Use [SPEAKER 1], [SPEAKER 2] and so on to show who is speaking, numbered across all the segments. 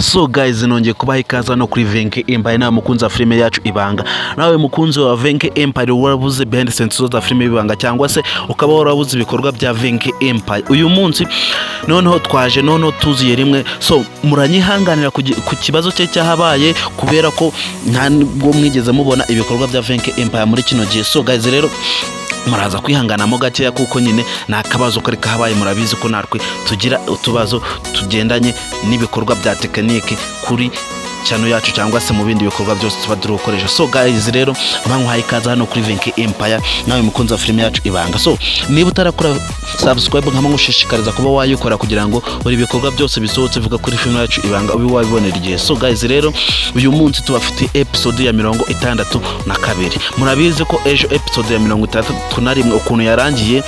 [SPEAKER 1] So guys, nongeye kubaha ikaze no kuri Venke Empire. Nawe mukunzi wa filime yacu Ibanga, nawe mukunzi wa Venke Empire warabuze behind the scenes za filime y'Ibanga, cyangwa se ukaba warabuze ibikorwa bya Venke Empire, uyu munsi noneho twaje, noneho tuziye rimwe. So muranyihanganira ku kibazo cye cyahabaye, kubera ko nta nubwo mwigeze mubona ibikorwa bya Venke Empire muri kino gihe. So guys, rero muraza kwihanganamo gakeya, kuko nyine ni akabazo kari kahabaye. Murabizi ko natwe tugira utubazo tugendanye n'ibikorwa bya tekinike kuri channel yacu, cyangwa se mu bindi bikorwa byose tuba turi gukoresha. So guys, rero banguhaye ikaze hano kuri Venke Empire, nawe mukunzi wa filime yacu Ibanga. So niba utarakora subscribe, nkaba ngushishikariza kuba wayikora, kugira ngo buri bikorwa byose bisohotse bivuga kuri filime yacu Ibanga ube wabibonera igihe. So guys, rero uyu munsi tubafitiye episode ya 62. Murabizi ko ejo episode ya 61 ukuntu yarangiye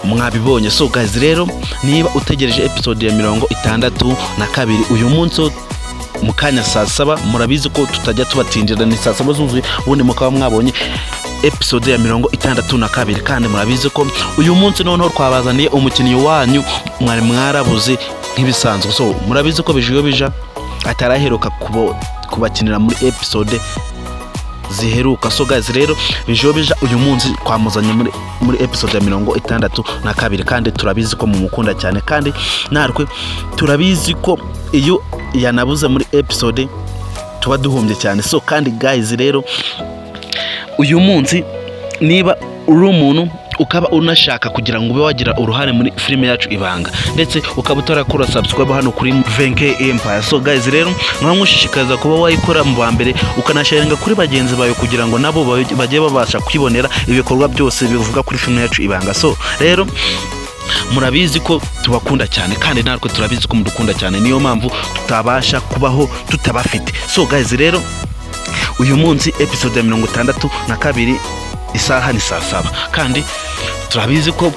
[SPEAKER 1] mwabibonye. So guys, rero niba utegereje episode ya 62, uyu munsi mu kanya saa 7, murabizi ko tutajya tubatinjira, ni saa 7 zuzuye, ubundi mukaba mwabonye episode ya 62. Kandi murabizi ko uyu munsi noneho twabazaniye umukinnyi wanyu mwari mwarabuze nk'ibisanzwe. So murabizi ko Bijiyobija ataraheruka kubakinira muri episode ziheruka. So guys, rero Bijiyobija uyu munsi twamuzanye muri episode ya 62, kandi turabizi ko mumukunda cyane, kandi natwe turabizi ko iyo yanabuze muri episode tuba duhombye cyane. So kandi guys, rero uyu munsi niba uri umuntu ukaba unashaka kugira ngo ube wagira uruhare muri filime yacu Ibanga, ndetse ukaba utarakora subscribe hano kuri Venke Empire, so guys, rero nkaba nkushishikariza kuba wayikora mu ba mbere, ukanasharinga kuri bagenzi bawe, kugira ngo nabo bajye babasha kwibonera ibikorwa byose bivuga kuri filime yacu Ibanga. So rero murabizi ko tubakunda cyane, kandi natwe turabizi ko mudukunda cyane, niyo mpamvu tutabasha kubaho tutabafite. So guys, rero uyu munsi episode ya 62, isaha ni saa 7, kandi turabizi ko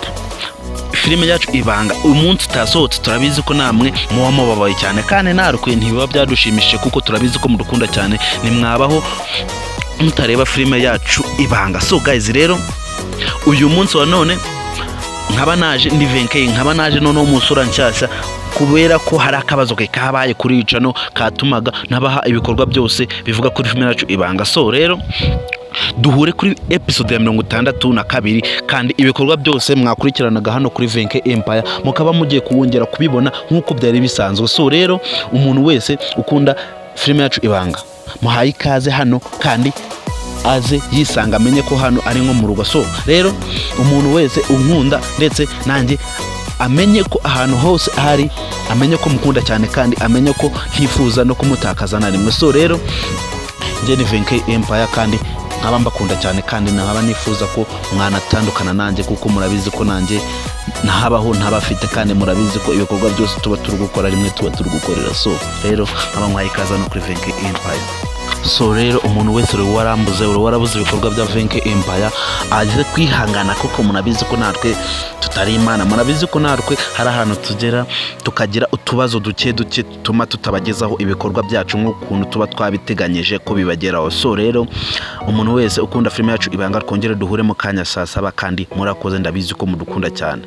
[SPEAKER 1] filime yacu Ibanga umunsi itasohotse, turabizi ko namwe muba mubabaye cyane, kandi natwe ntibiba byadushimishije, kuko turabizi ko mudukunda cyane, ntimwabaho mutareba filime yacu Ibanga. So guys, rero uyu munsi wa none nkaba naje ndi Venkeye, nkaba naje noneho mu sura nshyashya, kubera ko hari akabazo ke kabaye kuri iyi channel katumaga nabaha ibikorwa byose bivuga kuri filime yacu Ibanga. So rero duhure kuri episode ya 62, kandi ibikorwa byose mwakurikiranaga hano kuri Venke Empire mukaba mugiye kuwongera kubibona nk'uko byari bisanzwe. So rero umuntu wese ukunda filime yacu Ibanga muhaye ikaze hano, kandi aze yisanga, amenye ko hano ari nko mu rugo. So rero umuntu wese unkunda, ndetse nanjye, amenye ko ahantu hose ahari, amenye ko mukunda cyane, kandi amenye ko ntifuza no kumutakaza na rimwe. So rero njye ni Venke Empire, kandi nkaba mbakunda cyane, kandi nkaba nifuza ko mwanatandukana nanjye, kuko murabizi ko nanjye ntabaho ntabafite, kandi murabizi ko ibikorwa byose tuba turi gukora rimwe tuba turi gukorera. So rero nkaba mwaye ikaze no kuri Venke Empire. So rero umuntu wese uri warambuze, uri warabuze ibikorwa bya Venke Empire, aze kwihangana, kuko murabizi ko natwe tutari Imana. Murabizi ko natwe hari ahantu tugera tukagira utubazo duke duke dutuma tutabagezaho ibikorwa byacu nk'ukuntu tuba twabiteganyije ko bibageraho. So rero umuntu wese ukunda filime yacu Ibanga, twongere duhure mu kanya saa 7, kandi murakoze, ndabizi ko mudukunda cyane.